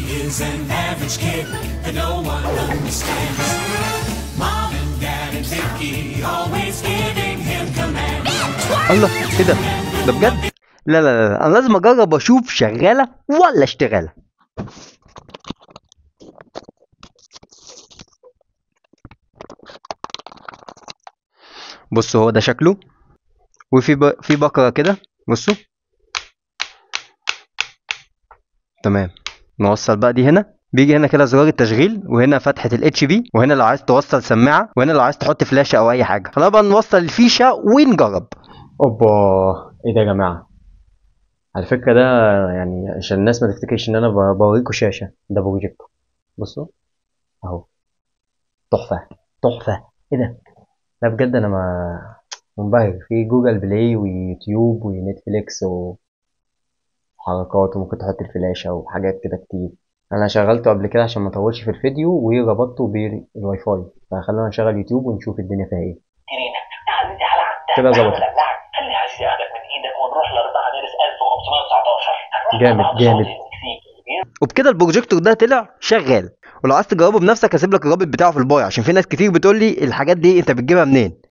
is an average kid that no one understands. Mom and Dad and Vicky always giving him commands. الله، ايه ده؟ ده بجد؟ لا لا لا، انا لازم اجرب واشوف شغالة ولا اشتغاله. بصوا هو ده شكله، وفي في بكره كده. بصوا تمام. نوصل بقى دي هنا، بيجي هنا كده زرار التشغيل، وهنا فتحة ال HP، وهنا لو عايز توصل سماعة، وهنا لو عايز تحط فلاشة أو أي حاجة. خلينا بقى نوصل الفيشة ونجرب. أوبا، إيه ده يا جماعة؟ على فكرة ده يعني عشان الناس ما تفتكرش إن أنا بوريكوا شاشة، ده بروجيكتور. بصوا أهو، تحفة تحفة. إيه ده؟ لا بجد أنا ما منبهر. في Google Play ويوتيوب ونتفليكس وحركات، وممكن تحط الفلاشة وحاجات كده كتير. أنا شغلته قبل كده عشان ما أطولش في الفيديو، وربطته بالواي فاي، فخلونا نشغل يوتيوب ونشوف الدنيا فيها إيه. كده ظبطت. جامد جامد. وبكده البروجيكتور ده طلع شغال. ولو عايز تجربه بنفسك هسيب لك الرابط بتاعه في ال bio، عشان في ناس كتير بتقول لي الحاجات دي انت بتجيبها منين.